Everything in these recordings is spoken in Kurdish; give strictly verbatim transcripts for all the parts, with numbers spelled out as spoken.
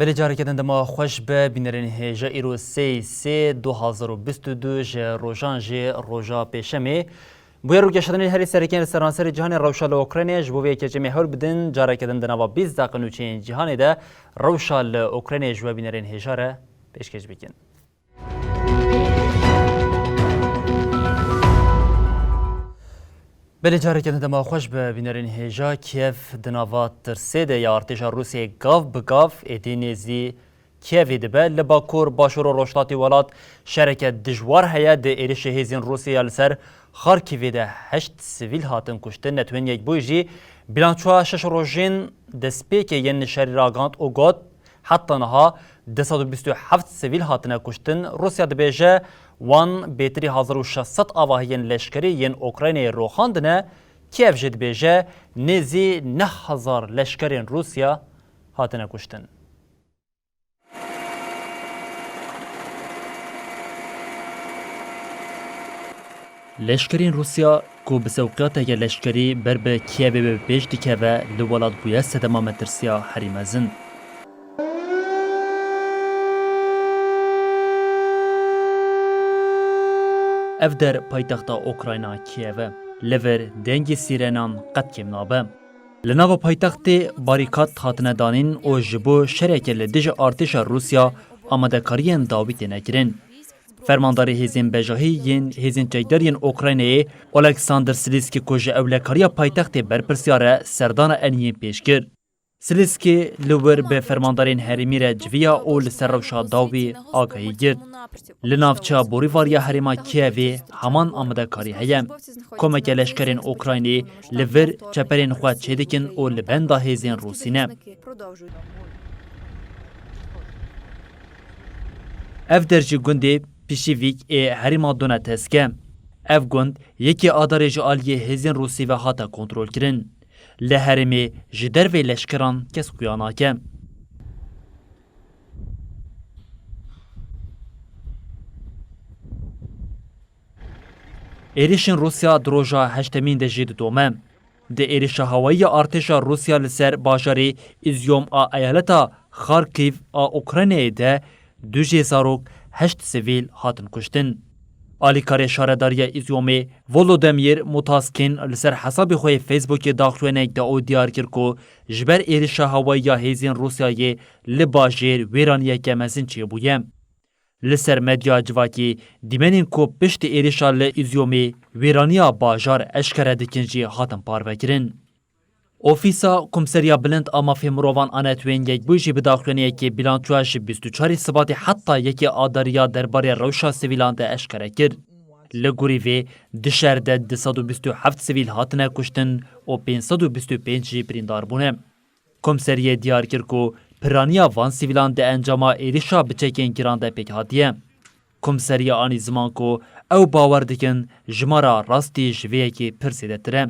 Belê, careke din dema xweş be, bînerên hêja, îro sê sê du hazar û bîst û du, ji rojan jî roja pêşemê. Bûyer û geşedanên herî sereke yên li seranserê cîhanê rewşa li Ukraynayê, ji bo vê yekê em ê hewl bidin careke din di nava bîst deqe nûçeyên cîhanê de rewşa li Ukraynayê ji we bînerên hêja re pêşkêş bikin. Belê, careke din dema xweş be, bînerên hêja. Kiev di nava tirsê de ye. Artêşa Rûsiyê gav bi gav êdî nêzî Kievê dibe. Li bakur, başûr û rojhilatê welat şereke dijwar heye. Di êrişê hêzên Rûsya ya li ser Xarkivê de heşt sivîl hatin kuştin. Netewên Yekbûyî jî bilançoya şeş rojên destpêkê yên şerî ragihand û got, heta niha du sed û bîst û heft sivîl hatine kuştin. Rûsya dibêje, wan bêtirî hezar û şeş sed avahiyên leşkerî yên Ukraynayê roxandine. Kiev jî dibêje, nêzî neh hezar leşkerên Rûsya hatine kuştin. Leşkerên Rûsya ku bi sewqiyateke leşkerî ber bi Kievê ve pêş dikeve, li welat bûye sedema metirsiya herî mezin. Ev der paytexta Ukrayna Kiev e. Li vir dengê sîrenan qet kêm nabe. Li nava paytextê barîkat hatine danîn û ji bo şereke li dijî artêşa Rûsya amadekariyên dawî têne kirin. Fermandarê hêzên bejahî yên hêzên çekdar yên Ukraynayê Oleksandr Siliskî ku ji ewlekariya paytextê berpirsyar e, serdana eniyên pêş kir. Siliskî li wir bi fermandarên herêmî re civiya û li ser rewşa dawî agahî girt. Li navçeya borîvariya herêma Kievê heman amadekarî heye. Komeke leşkerên Ukraynî li vir çeperên xwe çêdikin û li benda hêzên Rûsî ne. Ev der ji gundê Pişîvîk ê herêma Donetsk e. Ev gund yekê Adarê ji aliyê hêzên Rûsî ve hate kontrolkirin. Li herêmê ji dervê leşkeran kes xuya nake. Êrişên Rûsya di roja heştemîn de jî didome. Di êrişa hewayî ya artêşa Rûsya li ser bajarê Îzyom a eyaleta Xarkîv a Ukraynayê de du jê zarok, heşt sivîl hatin kuştin. Alîkarê şaredariya Îzyomê Volodymyr Mutaskin li ser hesabê xwe yê Facebookê daxuyanek da û diyar kir ku ji ber êrişa hewayî ya hêzên Rûsyayê li bajêr wêraniyeke mezin çêbûye. Li ser medya civakî dîmenên ku piştî êrişa li Îzyomê wêraniya bajar eşkere dikin jî hatin parvekirin. Ofîsa Komseriya Bilind a Mafê Mirovan a Netewên Yekbûyî jî bi daxuyaniyekê bîlançoya ji bîst û çarê Sibatê heta yekê Adariya derbarê rewşa sivîlan de eşkere kir. Li gorî vê, di şer de du sed û bîst û heft sivîl hatine kuştin û pênc sed û bîst û pênc jî birîndar bûne. Komseriyê diyar kir ku piraniya van sivîlan di encama êrişa bi çekên giran de pêk hatiye. Komseriya anî ziman ku ew bawer dikin jimara rastî ji vê yekê pir zêdetir e.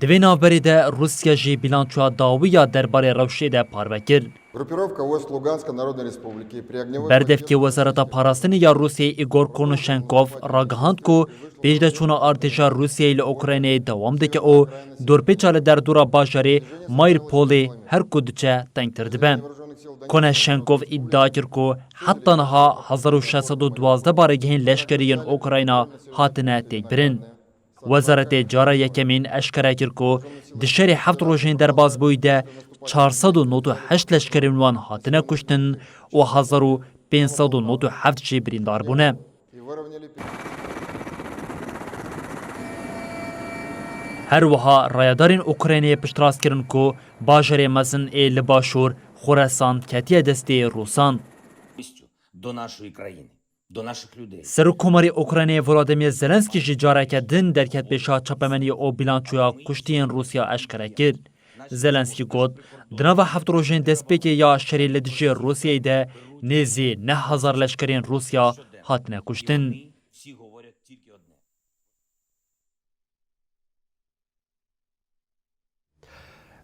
Di vê navberê de Rûsya jî bîlançoya dawî ya derbarê rewşê de parve kir. Группировка Войск Луганской Народной Республики при огневой Berdevkê Wezareta Parastinê ya Rûsyayê Igor Konashenkov ragihand ku pêşdeçûna artêşa Rûsyayê li Ukraynayê dewam dike û dorpêça li derdora bajarê Mariupolê her ku diçe tengtir dibe. Konashenkov îdia kir ku heta niha hezar û şeş sed û duwazdeh baregehên leşkerî yên Ukrayna hatine têkbirin. Wezaretê cara yekemîn eşkere kir ku di şerê heft rojên derbazbûyî de çar sed û nod û heşt leşkerên wan hatine kuştin û hezar û pênc sed û nod û heft jî birîndar bûne. Her wiha rayedarên Ukraynayê piştrast kirin ku bajarê mezin ê li başûr Xoresan ketiye destê Rûsan. До нашої країни. Serokkomarê Ukraynayê Volodymyr Zelenskî jî careke din derket pêşa çapemeniyê û bîlançoya kuştiyên Rûsya eşkere kir. Zelenskî got, di nava heft rojên destpêkê ya şerê li dijî Rûsyayê de nêzî neh hezar leşkerên Rûsya hatine kuştin.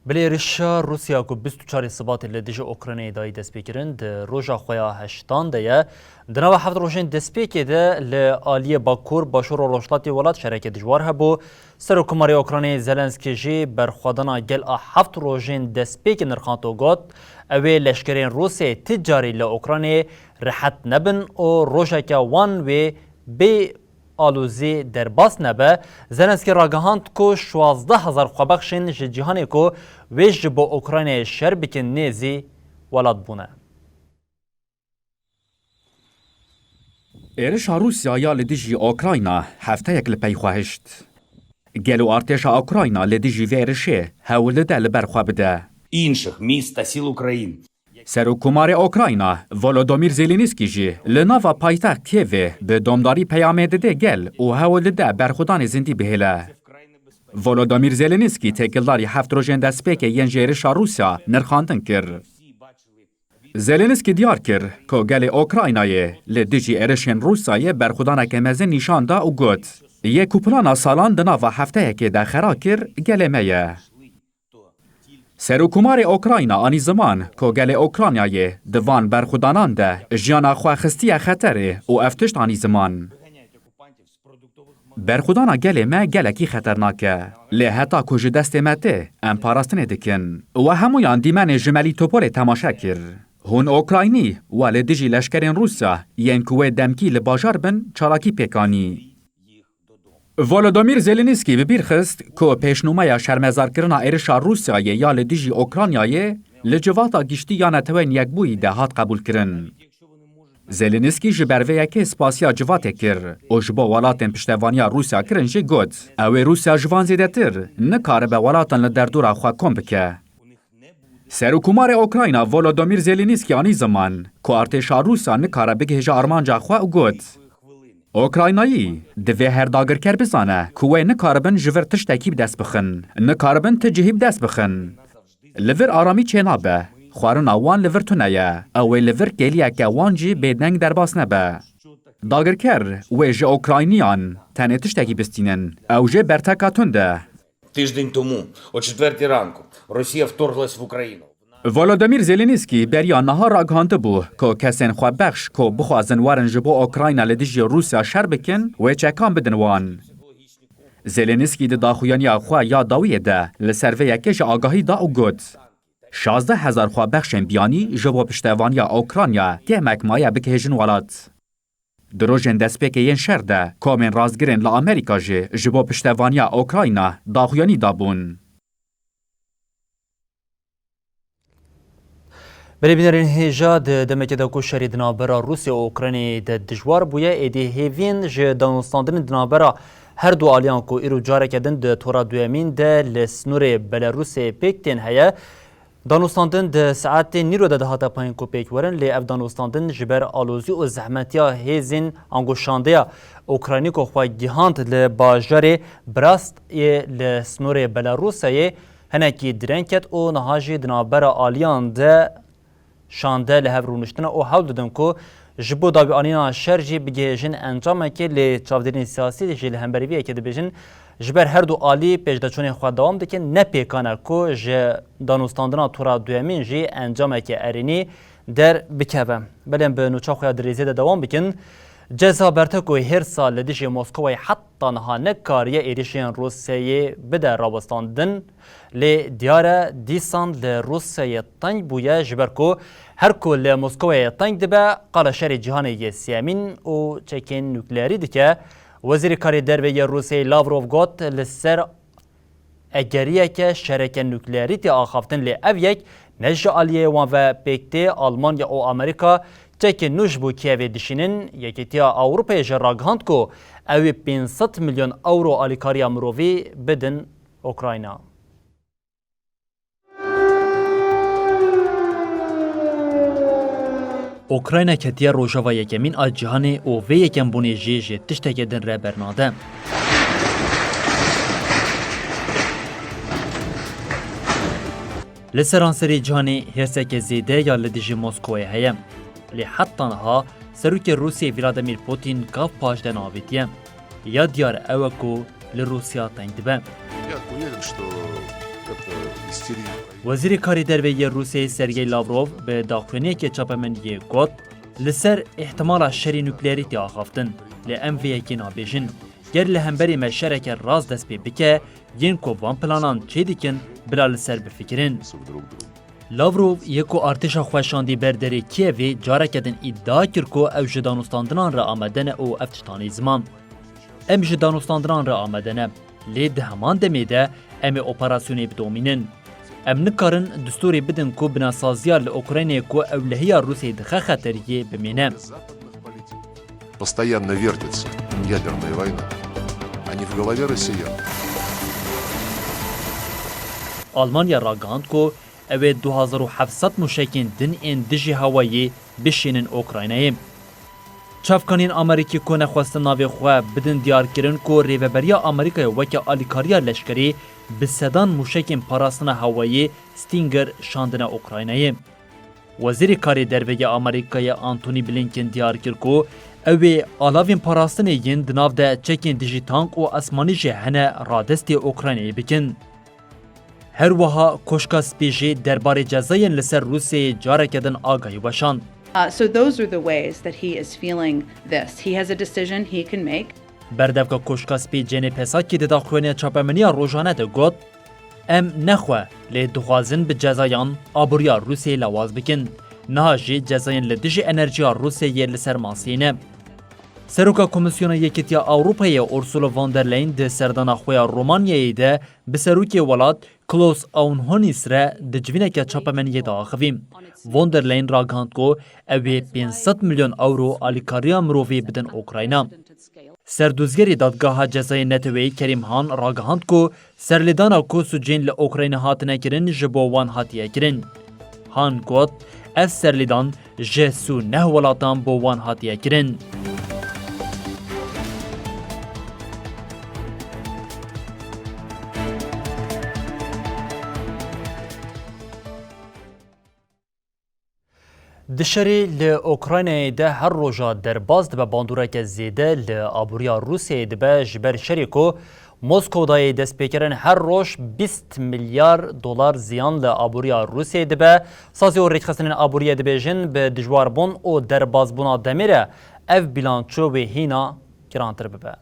Bilê êrişa Rûsya ku bîst û çarê Sibatê li dijî Ukraynayê dayî destpêkirin, di roja xwe ya heştan de ye. Di nava heft rojên destpêkê de li aliyê bakur, başûr û rojhilatê welat şereke dijwar hebû. Serokkomarê Ukraynayê Zelenskî jî berxwedana gel a heft rojên destpêkê nirxand û got, ew ê leşkerên Rûsyayê ti carî li Ukraynayê rihet nebin û rojeke wan wê bê alozî derbas nebe. Zelenskî ragihand ku şwazdeh hezar xwebexşên ji cîhanê ku wê ji bo Ukraynayê şer bikin nêzî welat bûne. Êrişa Rûsya ya li dijî Ukrayna hefteyek li pey xwe hişt. Gelo artêşa Ukrayna li dijî vê êrişê hewl dide li ber xwe bide? Інших міст та сіл України. Serokkomarê Ukrayna, Volodymyr Zelensky jî li nava paytext Kievê bi domdarî peyamê dide gel û hewl dide berxwedanê zindî bihêle. Volodymyr Zelensky têkildarî heft rojên destpêkê yên ji êrişa Rûsya nirxandin kir. Zelensky diyar kir ku gelê Ukraynayê li dijî êrişên Rûsyayê berxwedaneke mezin nîşan da û got, yê ku plana salan di nava hefteyekê de xera kir, gelê me ye. Serokkomarê Ukrayna anî ziman ku gelê Ukraynayê di van berxwedanan de jiyana xwe xistiye xeterê û ev tişt anî ziman. Berxwedana gelê me gelekî xeternak e. Lê heta ku ji destê me tê, em parastinê dikin. We hemûyan dîmenê ji Melîtopolê temaşe kir. Hûn Ukraynî we li dijî leşkerên Rûsya yên ku wê demkî li bajar bin, çalakî pêk anî. Volodymyr Zelensky bi bîr xist ku pêşnûmeya şermezarkirina êrişa Rûsyayê ya li dijî Ukraynayê li Civata Giştî ya Neteweyên Yekbûyî de hat qebûlkirin. Zelensky ji ber vê yekê spasiya civatê kir û ji bo welatên piştevaniya Rûsya kirin jî got, ew ê Rûsya ji van zêdetir nikaribe welatan li derdora xwe kom bike. Serokkomarê Ukrayna Volodymyr Zelensky anî ziman ku artêşa Rûsya nikare bigihêje armanca xwe û got, Ukraynayî divê her dagirker bizane ku wê nikaribin ji vir tiştekî bi dest bixin, nikaribin ti cihî bi dest bixin. Li vir aramî çênabe, xwarina wan li vir tune ye, ew ê li vir kêliyeke wan jî bêdeng derbas nebe. Dagirker wê ji Ukrayniyan tenê tiştekî bistînin, ew jê berteka tund e. Тиждень тому, о четвертій ранку, Росія вторглась в Україну. Volodymyr Zelensky beriya niha ragihandibû ku kesên xwebexş ku bixwazin werin ji bo Ukrayna li dijî Rûsya şer bikin, wê çekan bidin wan. Zelensky di daxuyaniya xwe ya dawiyê de li ser vê yekê jî agahî da û got, şazdeh hezar xwebexşên biyanî ji bo piştevaniya Ukrayna kêmek maye bigihêjin welat. Di rojên destpêkê yên şer de komên rastgirên li Amerîka jî ji bo piştevaniya Ukrayna daxuyanî dabûn. Belê bînerên hêja, di demekê de ku şerî di navbera Rûsya û Ukraynayê de dijwar bûye, êdî hêviyên ji danûstandinên di navbera her du aliyan ku îro careke din di tora duyemîn de li snorê Belarûsê pêk tên heye, danûstandin di saetên nîro de dihate payîn ku pêk werin, lê ev danûstandin ji ber alozî û zehmetiya hêzên ango şandeya Ukraynî ku xwe gihand li bajarê Brast yê li snorê Belarûseyê hinekî direng ket û niha jî di navbera aliyan de şande li hev rûniştine û hewl didin ku ji bo dawîanîna şer jî bigihêjin encamekê, lê çavdêrên siyasî jî li hemberî vê yekê dibêjin, ji ber her du alî pêşdeçûnên xwe dewam dikin, ne pêkan e ku ji danûstandina tura duyemîn jî encameke erênî derbikeve. Belê em bi nûça xwe ya dirêzê de dewam bikin. Ceza berte ku hêrsa li dijî Moskowayê heta niha nekariye êrişên Rûsyayê bide rawestandin. Lê diyar e, dîsan li Rûsyayê teng bûye, ji ber ku her ku li Moskowayê teng dibe, qala şerê cîhanê yê sêyemîn û çekên nukleerî dike. Wezîrê Karê Derve yê Rûsyayê Lavrov got, li ser egeriyeke şereke nukleerî tê axaftin, lê ev yek ne ji aliyê wan ve pêk tê. Almanya û Amerîka çekên nû ji bo Kîevê dişînin. Yekîtiya Ewropayê jî ragihand ku ew ê pênc sed milyon ewro alîkariya mirovî bidin Ukrayna. Ukrayna ketiye rojeva yekemîn a cîhanê û vê yekembûnê jî ji tiştekê din re bernade. Li seranserê cîhanê hêrseke zêde ya li dijî Moskowayê heye. Lê heta niha serokê Rûsyayê Vladimir Putin gav paşde neavêtiye. Ya diyar ew e ku li Rûsya teng dibe. Я уверен, что это истерия. Wezîrê Karê Derve yê Rûsyayê Sergey Lavrov bi daxuyaniyekê çapemeniyê got, li ser îhtimala şerê nukleerî tê axaftin, lê em vê yekê nabêjin. Ger li hemberî me şereke rast dest pê bike, yên ku van planan çêdikin, bila li ser bifikirin. Lavrov yê ku artêşa xwe şandî ber derê Kîevê careke din îdia kir ku ew ji danûstandinan re amade ne û ev tiştanî ziman. Em ji danûstandinan re amade ne, lê di heman demê de em ê operasyonê bidomînin. Em nikarin destûrê bidin ku binasaziya li Ukraynayê ku ewlehiya Rûsyayê dixe xeteriyê bimîne. Постоянно вертится ядерная война. Они в голове россиян. Almanya ragihand ku ew ê du hezar û heft sed mûşekên din ên dijî hewayê bişînin Ukraynayê. Çavkaniyên Amerîkî ku nexwestin navê xwe bidin diyar kirin ku Rêveberiya Amerîkayê weke alîkariya leşkerî bi sedan mûşekên parastina hewayê Stinger şandine Ukraynayê. Wezîrê Karê Derve yê Amerîkayê Antony Blinken diyar kir ku ew ê alavên parastinê yên di nav de çekên dijî tank û esmanî jî hene radestî Ukraynayê bikin. Her wiha Koşka Spî jî derbarê cezayên li ser Rûsyayê careke din agahî weşand. Uh, so those are the ways that he is feeling this. He has a decision he can make. Berdevka Koşka Spî Cenê Psaki di daxuyaniya çapemeniya rojane de got, Em ne xwe, lê dixwazin bi cezayan aboriya Rûsyayê lawaz bikin. Niha jî cezayên li dijî enerjiya Rûsyayê li ser masê ne. Seroka Komîsyona Yekîtiya Ewropayê Ursula von der Leyen di serdana xwe ya Romanyayê de bi serokê welat Klaus Aunhonis re di civîneke çapemeniyê de axivî. Von der Leyen ragihand ku ew ê pênc sed milyon ewro alîkariya mirovî bidin Ukrayna. Serdozgerê Dadgeha Cezayê Neteweyî Kerîm Han ragihand ku serlêdana ku sûcên li Ukrayna hatine kirin ji bo wan hatiye kirin. Han got, Ev serlêdan ji sî û neh welatan bo wan hatiye kirin. Di şerê li Ukraynayê de her roja derbas dibe bandoreke zêde li aboriya Rûsyayê dibe, ji ber şerê ku Moskowdayê destpêkirin her roj bîst milyar dolar ziyan li aboriya Rûsyayê dibe. Sazî û rêkxistinên aboriyê dibêjin bi dijwarbûn û derbasbûna demê re ev bîlanço wê hîna girantir bibe.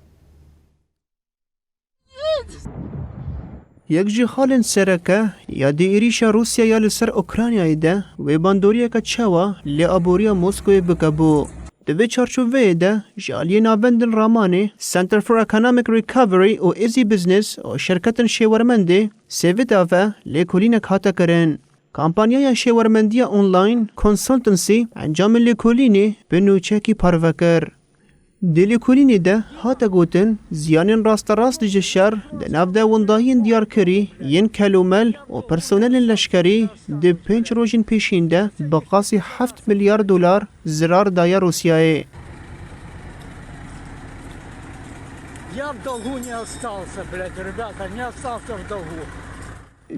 Yek ji xalên sereke ya di êrîşa Rûsya ya li ser Ukraynayê de wê bandoriyeke çawa li aboriya Moskowê bike bû. Di vê çarçoveyê de ji aliyê navendên ramanê Center for Economic Recovery û Easy Business û şirketên şêwermendê Sevida ve lêkolînek hate kirin. Kampanyaya şêwermendiya online consultancy encamê lêkolînê bi nûçekî parve kir. Di lêkolînê de hate gotin, ziyanên rasterast ji şer di nav de windayiyên diyarkirî yên kelûmel û personelên leşkerî di pênc rojên pêşîn de bi qasî heft milyar dolar zirar daye Rûsyayê. Я в долгу не остался, блядь, ребята, не остался в долгу.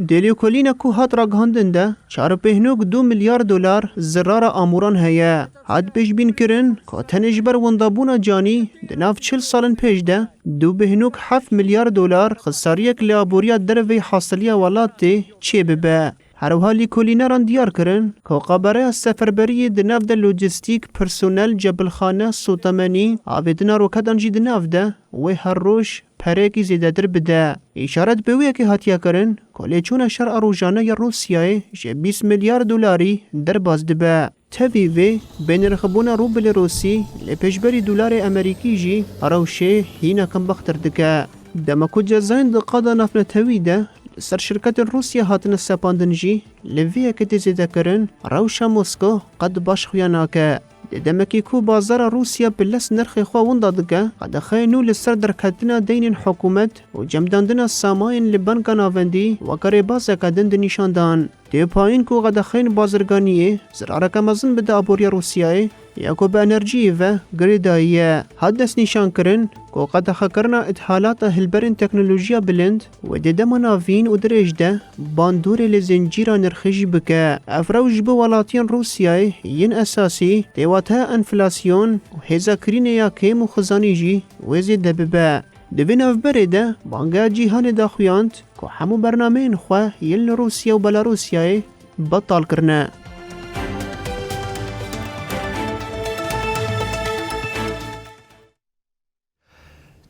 Di lêkolîna ku hat ragihandin de çar û pênc nokta du milyar dolar zirara amûran heye. Hat pêşbînkirin ku tenê ji ber wendabûna canî di nav çil salên pêş de du bêhnok heft milyar dolar xisariyek li aboriya derveyî hasiliya welatê çêbibe. Her wiha lêkolîneran diyar kirin ku qabereya seferberiyê di nav de lojistîk, personel, cebilxane, sotemenî, avêtina roketan jî di nav de wê her roj pereyekî zêdetir bide. Îşaret bi wê yekê hatiye kirin ku lêçûna şer a rojane ya Rûsyayê ji bîst milyar dolarî derbas dibe. Tevî vê, bênirxbûna rûbelê Rûsî li pêşberî dolarê Amerîkî jî rewşê hîna kembextir dike. Dema ku cezayên di qada navnetewî de li ser şirketên Rûsya hatine sepandin jî, li vê yekê tê zêdekirin, rewşa Moskow qet baş xuya nake. Di demekî ku bazara Rûsya bi lez nirxê xwe winda dike, qedexeyê nû li ser derketina deynên hikûmet û cemdandina samayên li banka navendî weke rêbazeke din di nîşan dan. Tê payîn ku qedexeyên bazirganiyê zirareke mezin bide aboriya Rûsyayê ya ku bi enerjiyê ve girêdayî ye. Hat destnîşankirin ku qedexekirina îthalata hilberên teknolojiya bilind wê di dema navîn û dirêj de bandorê li zincîra nirxê jî bike. Ev rewş ji bo welatiyên Rûsyayê yên esasî tê wateya enflasyon û hêza kirînê ya kêm û xizanî jî wê zêde bibe. Di vê navberê de bangeha cîhanê daxuyand ku hemû bernameyên xwe yên li Rûsya û Belarûsyayê betal kirine.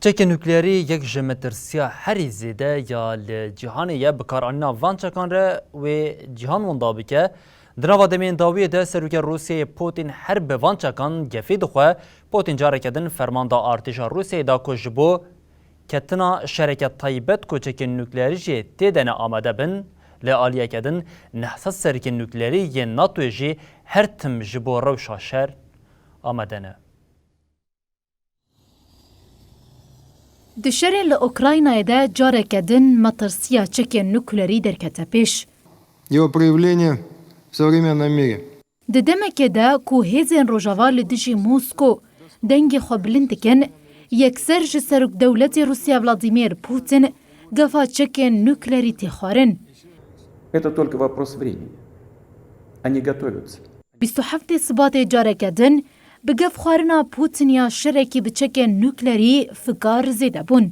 Çekên nukleerî yek ji metirsiya herî zêde ya li cîhanê ye. Bikaranîna van çekan re wê cîhan winda bike. Di nava demên dawiyê de serokê Rûsyayê Putin her bi van çekan gefê dixwe. Putin careke din ferman da artêşa Rûsyayê da ku ji bo ketina şereke taybet ku çekên nukleerî jê tê de ne amade bin, li aliyeke din neh sed serokên nukleerî yên NATOyê jî her tim ji bo rewşa şer amade ne. Di şerê li Ukraynayê de careke din metirsiya çekên nukleerî derkete pêş. Его проявление в современном мире. Di demekê de ku hêzên Rojava li dijî Mosko dengê xwe bilind dikin, yekser ji serokdewletê Rûsya Vladimir Putin gefa çekên nukleerî tê xwarin. Это только вопрос времени. Они готовятся. Bîst û heftê Sibatê careke din bi gefxwarina Putin ya şerekî bi çekên nukleerî fikar zêde bûn.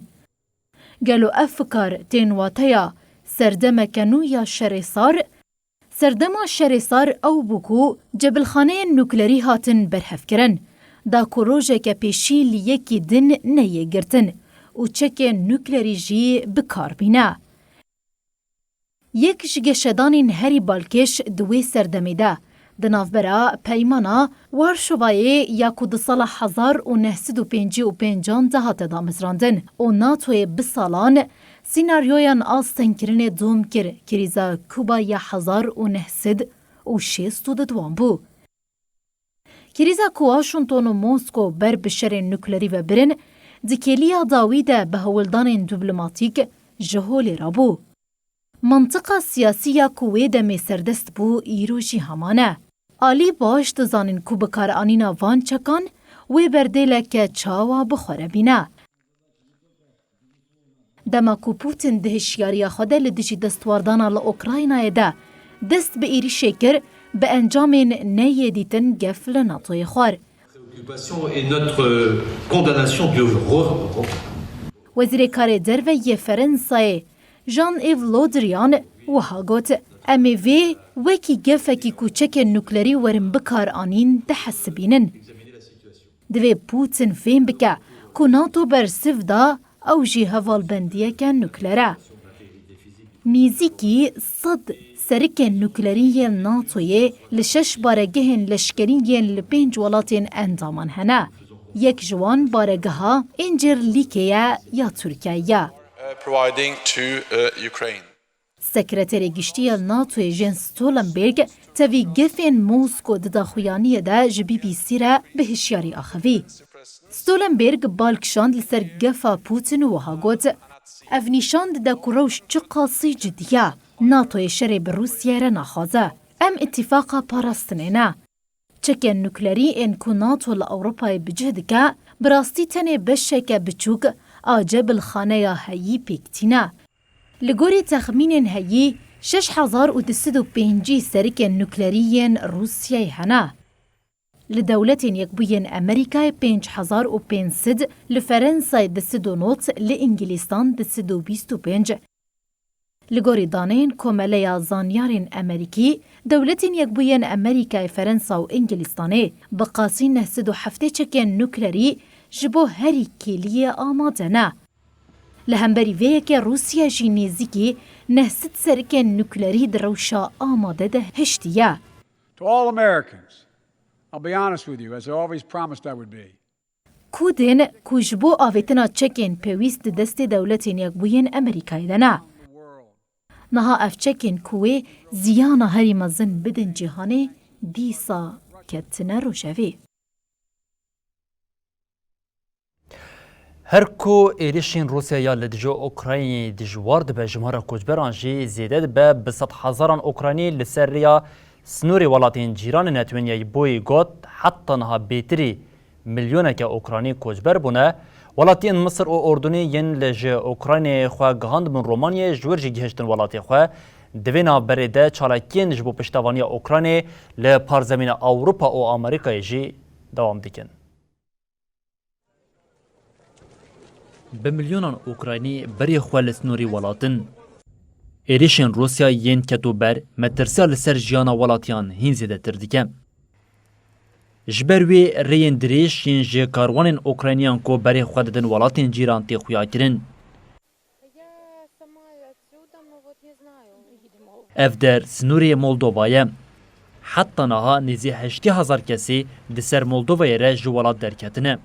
Gelo ev fikar tên wateya serdemeke nû ya şerê sar? Serdema şerê sar ew bû ku cebilxaneyên nukleerî hatin berhevkirin, da ku rojeke pêşî li yekî din neyê girtin û çekên nukleerî jî bi kar bîne. Yek ji geşedanên herî balkêş di wê serdemê de di navbera Peymana Warşovayê ya ku di sala hezar û neh sed û pêncî û pêncan de hate damezrandin û NATOyê bi salan senaryoyan astengkirinê dom kir, krîza Kuba ya hezar û neh sed û şêst û du de dewam bû. Krîza ku Washington û Mosko ber bi şerên nukleerî ve birin, di kêliya dawî de bi hewldanên diplomatîk ji holê rabû. Mantiqa siyasî ya ku wê demê serdest bû, îro jî heman e. Alî baş dizanin ku bikaranîna van çekan wê berdêleke çawa bi xwe re bîne. Dema ku Putin di hişyariya xwe de li dijî destwerdana li Ukraynayê de dest bi êrîşê kir, bi encamên neyê dîtin gef li NATOyê xwar. Préoccupation et notre condamnation du re-, Wezîrê Karê Derve yê Ferensayê Jean-Yves Le Drian wiha got, Em ê vê wekî gefekî ku çekên nuklerî werin bikaranîn dihesibînin. Divê Putin fêm bike ku NATO bersiv da, ew jî hevalbendiyeke nukleer e. Nêzîkî sed serikên nuklerî yên NATOyê li şeş baregehên leşkerî yên li pênc welatên endaman hene. Yek ji wan baregeha Incirlîkê ye ya Tirkiyeyê ye. Uh, providing to, uh, Ukraine. Sekreterê Giştî ya NATOyê Jens Stoltenberg tevî gefên Mosko di daxuyaniyê de ji B B C re bi hişyarî axivî. Stoltenberg bal kişand li ser gefa Putin û wiha got, Ev nîşan dide ku rewş çiqasî cidî ye. NATOyê şerê bi Rûsyayê re naxwaze. Em îtîfaqa parastinê ne. Çekên nuklerî ên ku NATO li Ewropayê bi cih dike, bi rastî tenê beşeke biçûk a cebilxaneya heyî pêk tîne. Li gorî texmînên heyî, şeş hezar û du sed û pêncî serikên nuklerî yên Rûsyayê hene. Li Dewletên Yekbûyên Amerîkayê pênc hezar û pênc sed, li Ferensayê du sed û nod, li Îngilîstan du sed û bîst û pênc. Li gorî daneyên Komeleya Zanyarên Amerîkî, Dewletên Yekbûyên Amerîkayê, Ferensa û Îngilîstanê bi qasî neh sed û heftê çekên nuklerî ji bo herî kêliyê amade ne. Li hemberî vê yekê Rûsya jî nêzîkî neh sed serikên nuklerî di rewşa amade de hiştiye. To all Americans, I'll be honest with you, as I always promised I would be. Ku dên ku ji bo avêtina çekên pêwîst di destê Dewletên Yekbûyên Amerîkayê de ne. Niha ev çekên ku wê ziyana herî mezin bidin cîhanê, dîsa ketine rojevê. Her ku êrişên Rûsya ya li dijî Ukraynê dijwar dibe, jimara koçberan jî zêde dibe. Bi sed hezaran Ukraynî li ser rêya snorê welatên cîranê netewên Yekbûyî got, heta niha bêtirî milyoneke Ukraynî koçber bûne. Welatiyên Misir û Urdunî yên li ji Ukraynê xwe gihandibûn Romanyayê ji wir jî gihiştin welatê xwe. Di vê navberê de çalakiyên ji bo piştevaniya Ukraynê li parzemîna Ewropa û Amerîkayê jî dewam dikin. Bi milyonan Ukraynî berê xwe li snorî welat in. Êrişên Rûsya yên ketober metirsiya li ser jiyana welatiyan hîn zêdetir dike. Ji ber wê rêyên dirêj yên ji karwanên Ukrayniyan ku berê xwe didin welatên cîran tê xuyakirin. Ev der snorê Moldova ye. Heta niha nêzî heştê hezar kesê di ser Moldovayê re ji welat derketine.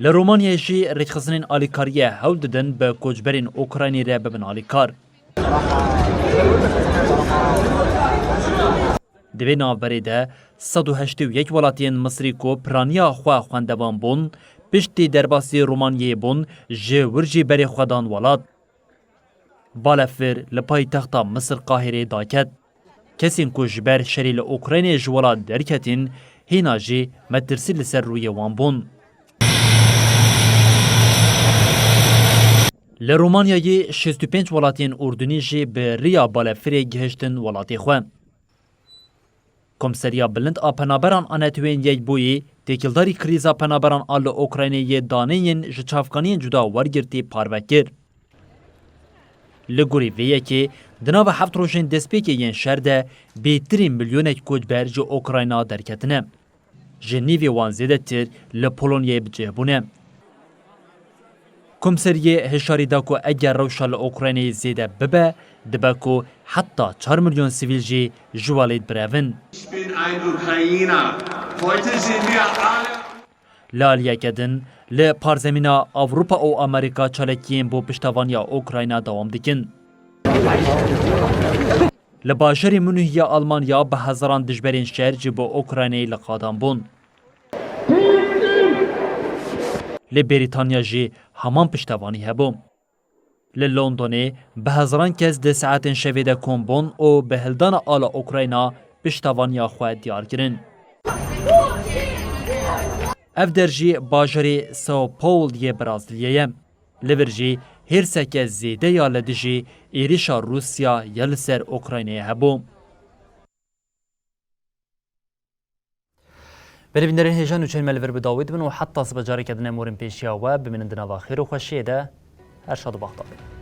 Li Romanyayê jî rêkxistinên alîkariyê hewl didin bi koçberên Ukraynî re bibin alîkar. Di vê navberê de sed û heştê û yek welatiyên Misrî ku piraniya xwe xwendevan bûn, piştî derbasî Romanyayê bûn, ji wir jî berê xwe dan welat. Balefir li paytexta Misir Qahirê daket. Kesên ku ji ber şerê li Ukraynê ji welat derketîn, hîna jî metirsî li ser rûyê wan bûn. Li Romanyayê şêst û pênc welatiyên Urdunî jî bi riya balefirê gihiştin welatê xwe. Komseriya Bilind a Penaberan a Netewên Yekbûyî têkildarî krîza penaberan a li Ukraynê yê daneyên ji çavkaniyên cuda wergirtî parve kir. Li gorî vê yekê, di nava heft rojên destpêkê yên şer de bêtirî milyonek koçber ji Ukrayna derketine. Ji nîvê wan zêdetir li Polonyayê bi cih bûne. Komseriyê hişyarî da ku eger rewşa li Ukraynayê zêde bibe, dibe ku heta çar milyon sivîl jî ji welêt birevin. Ich bin ein Ukrainer. Heute sind wir alle Li aliyeke din, li parzemîna Ewropa û Amerîka çalakiyên bo piştevaniya Ukrayna dewam dikin. Li bajarê Munîh ya Almanya bi hezaran dijberên şer ji bo Ukraynayê li qadan bûn. Li Brîtanya jî heman piştevanî hebû. Li Londonê bi hezaran kes di saetên şevê de kom bûn û bi hildana ala Ukrayna piştevaniya xwe diyar kirin. Ev der jî bajarê São Paulo yê Brezîlyê ye. Li vir jî hêrseke zêde ya li dijî êrişa Rûsya ya li ser Ukraynayê hebû. Belê bînerên hêja, nûçeyên me li vir bi dawî dibin û heta sibe careke din em werin pêşiya we, bimînin di nava xêr û xweşiyê de. Her şad û baxtewar.